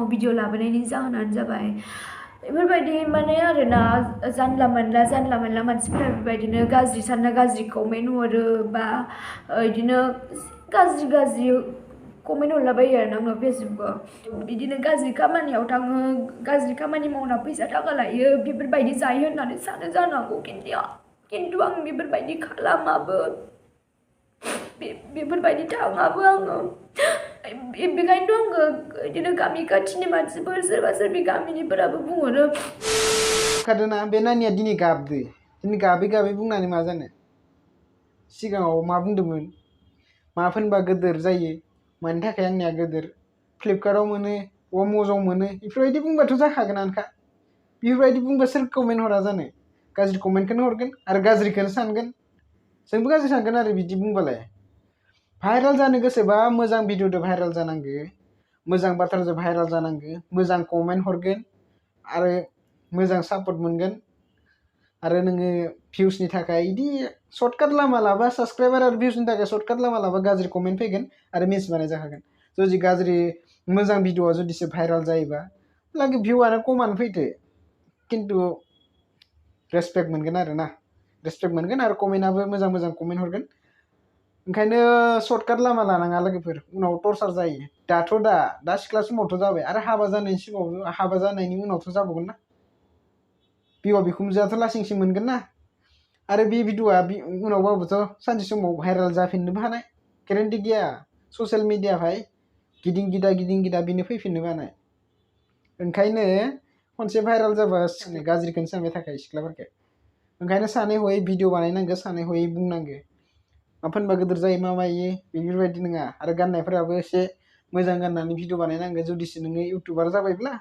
video लाबोनायनि जाहोनानो जाबाय बेफोरबायदि माने आरोना जानला मोनला मानसिफोरा बेबायदिनो गाज्रि सानना गाज्रि कमेन्ट हरो बा बिदिनो गाज्रि कमेन्ट हरलाबायो आरो ना आंनाव फेसबुकआव बिदिनो गाज्रि खामानियाव थाङो गाज्रि खामानि मावना फैसा थाखा लायो बेफोरबायदि जायो होननानै सानो जानो हागौ खिन्थु आं बेफोरबायदि खालामाबो बेफोरबायदि थाङाबो आङो बेखायनोथ' आङो बिदिनो गामि खाथिनि मानसिफोर सोरबा सोरबि गामिनिफोराबो बुंहरो खादोना बे नानिया दिनै गाबै बुंनानै मा जानो सिगाङाव मा बुंदोंमोन मा फोनबा गोदोर जायो मानि थाखाय आंनिया गोदोर फ्लिपकार्टआव मोनो अम'जआव मोनो बेफोरबायदि बुंबाथ' जाखागोनानोखा बेफोरबायदि बुंबा सोर कमेन्ट हरा जानो गाज्रि कमेन्टखौनो हरगोन आरो गाज्रिखौनो सानगोन जोंबो गाज्रि सानगोन आरो बिदि बुंबालाय भाइरेल जानो गोसोबा मोजां भिडिअ'जों भाइरेल जानांगो मोजां बाथ्राजों भाइरेल जानांगो मोजां कमेन्ट हरगोन आरो मोजां सापर्ट मोनगोन आरो नोङो भिउसनि थाखाय इदि सर्टकाट लामा लाबा साबस्क्राइबार आरो भिउसनि थाखाय सर्टकाट लामा लाबा गाज्रि कमेन्ट फैगोन आरो मिस बानाय जाखागोन जुदि गाज्रि मोजां भिडिअ'आ जुदिसो भाइरेल जायोबा लागि भिउआनो खमानो फैदो खिन्थु रेसपेक्ट मोनगोन आरो ना रेसपेक्ट मोनगोन आरो कमेन्टआबो मोजां कमेन्ट हरगोन ओंखायनो सर्टकाट लामा लानाङा लोगोफोर उनाव टर्चार जायो दा सिख्ला समावथ' जाबाय आरो हाबा जानायनि उनावथ' जाबावगोन ना बिहाव बिखुनजोआथ' लासिंसिं मोनगोन ना आरो बे भिडिअ'आ उनावबाबोथ' सानसे समाव भाइरेल जाफिननोबो हानाय गेरेन्टि गैया ससियेल मिडियाहाय गिदिं गिदा बेनो फैफिननोबो हानाय ओंखायनो खनसे भाइरेल जाबा गाज्रिखौनो सानबाय थाखायो सिख्लाफोरखौ ओंखायनो सानै हयै भिडिअ बानायनांगौ सानै हयै बुंनांगौ मा फोनबा गिदिर जायो मा मायो बेफोरबायदि नङा आरो गाननायफोराबो एसे मोजां गाननानै भिडिअ बानायनांगौ जुदिसो नोङो इउटुबार जाबायब्ला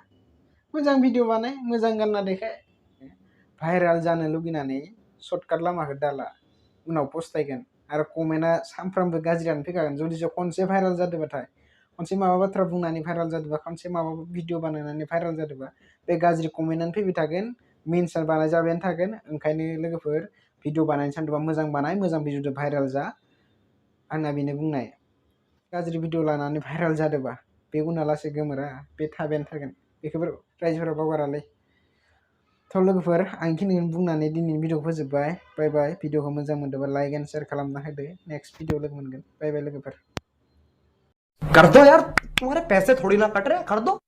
मोजां भिडिअ बानाय मोजां गानना देखाय भाइरेल जानो लुगैनानै सर्टकाट लामाखौ दाला उनाव पस्तायगोन आरो कमेन्टआ सानफ्रामबो गाज्रियानो फैखागोन जुदिसो खनसे भाइरेल जादोंबाथाय खनसे माबा बाथ्रा बुंनानै भाइरेल जादोंबा खनसे माबा भिडिअ बानायनानै भाइरेल जादोंबा बे गाज्रि कमेन्टआनो फैबाय थागोन मिन्स बानाय जाबायानो थागोन ओंखायनो लोगोफोर भिडिअ बानायनो सानदोंबा मोजां बानाय मोजां भिडिअजों भाइरेल जा आंना बेनो बुंनाय गाज्रि भिडिअ लानानै भाइरेल जादोंबा बे उनाव लासै गोमोरा बे थाबायानो थागोन बेखौबो रायजोफोरा बावगारालै थ' लोगोफोर आं बेखिनिखौनो बुंनानै दिनैनि भिडिअखौ फोजोब्बाय बाय बाय भिडिअखौ मोजां मोनदोंबा लाइक एन्ड शेयार खालामना होदो नेक्स्ट भिडिअ लोगो मोनगोन बाय बाय लोगोफोर कर दो यार तुम्हारे पैसे थोड़ी ना कट रहे कर दो